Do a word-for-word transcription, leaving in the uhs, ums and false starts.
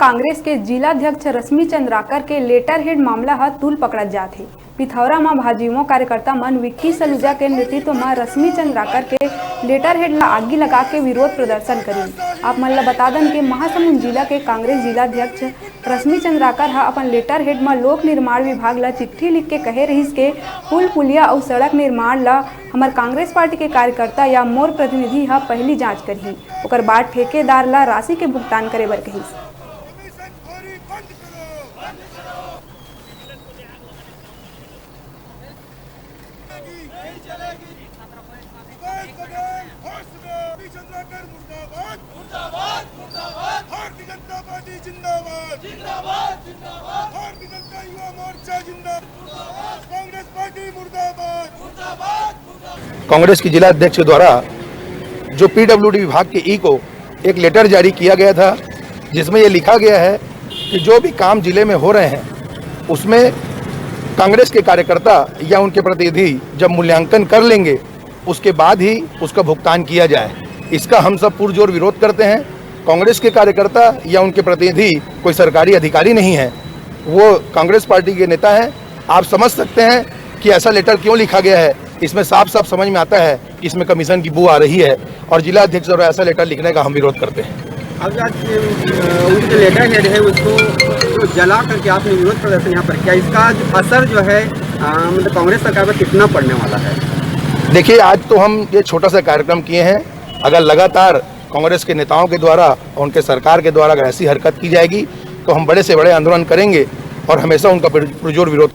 कांग्रेस के जिला अध्यक्ष रश्मि चंद्राकर के लेटर हेड मामला ह तूल पकड़त जात हे। पिथौरा म भाजयुमो कार्यकर्ता मन विक्की सलूजा के नेतृत्व म रश्मि चंद्राकर के लेटर हेड ल आगी लगा के विरोध प्रदर्शन करिन। आप मन ल बता दन के महासमुंद जिला के कांग्रेस जिला अध्यक्ष रश्मि चंद्राकर ह अपन लेटर हेड म लोक निर्माण विभाग ल चिट्ठी लिख के कहे रहिस के पुल पुलिया अउ सड़क निर्माण ल हमर कांग्रेस पार्टी के कार्यकर्ता या मोर प्रतिनिधि ह पहिली जांच करही, ओकर बाद ठेकेदार ल राशि के भुगतान करे बर कहिस। मुर्दाबाद, मुर्दाबाद, मुर्दाबाद। भारतीय जनता पार्टी जिंदाबाद, जिंदाबाद, जिंदाबाद। भारतीय जनता युवा मोर्चा जिंदाबाद, कांग्रेस पार्टी मुर्दाबाद, मुर्दाबाद, मुर्दाबाद। कांग्रेस के जिला अध्यक्ष द्वारा जो पीडब्ल्यूडी विभाग के ई को एक लेटर जारी किया गया था, जिसमें ये लिखा गया है कि जो भी काम जिले में हो रहे हैं, उसमें कांग्रेस के कार्यकर्ता या उनके प्रतिनिधि जब मूल्यांकन कर लेंगे, उसके बाद ही उसका भुगतान किया जाए। इसका हम सब पुरजोर विरोध करते हैं। कांग्रेस के कार्यकर्ता या उनके प्रतिनिधि कोई सरकारी अधिकारी नहीं है, वो कांग्रेस पार्टी के नेता हैं। आप समझ सकते हैं कि ऐसा लेटर क्यों लिखा गया है। इसमें साफ साफ समझ में आता है कि इसमें कमीशन की बू आ रही है और जिला अध्यक्ष द्वारा ऐसा लेटर लिखने का हम विरोध करते हैं। अब जो आज ये, अ, उनके लेटर हेड है, उसको जो जला करके आपने विरोध प्रदर्शन यहाँ पर किया, इसका जो असर जो है, अ, मतलब कांग्रेस सरकार पर कितना पड़ने वाला है? देखिए, आज तो हम ये छोटा सा कार्यक्रम किए हैं। अगर लगातार कांग्रेस के नेताओं के द्वारा और उनके सरकार के द्वारा अगर ऐसी हरकत की जाएगी, तो हम बड़े से बड़े आंदोलन करेंगे और हमेशा उनका पुर-, पुरजोर विरोध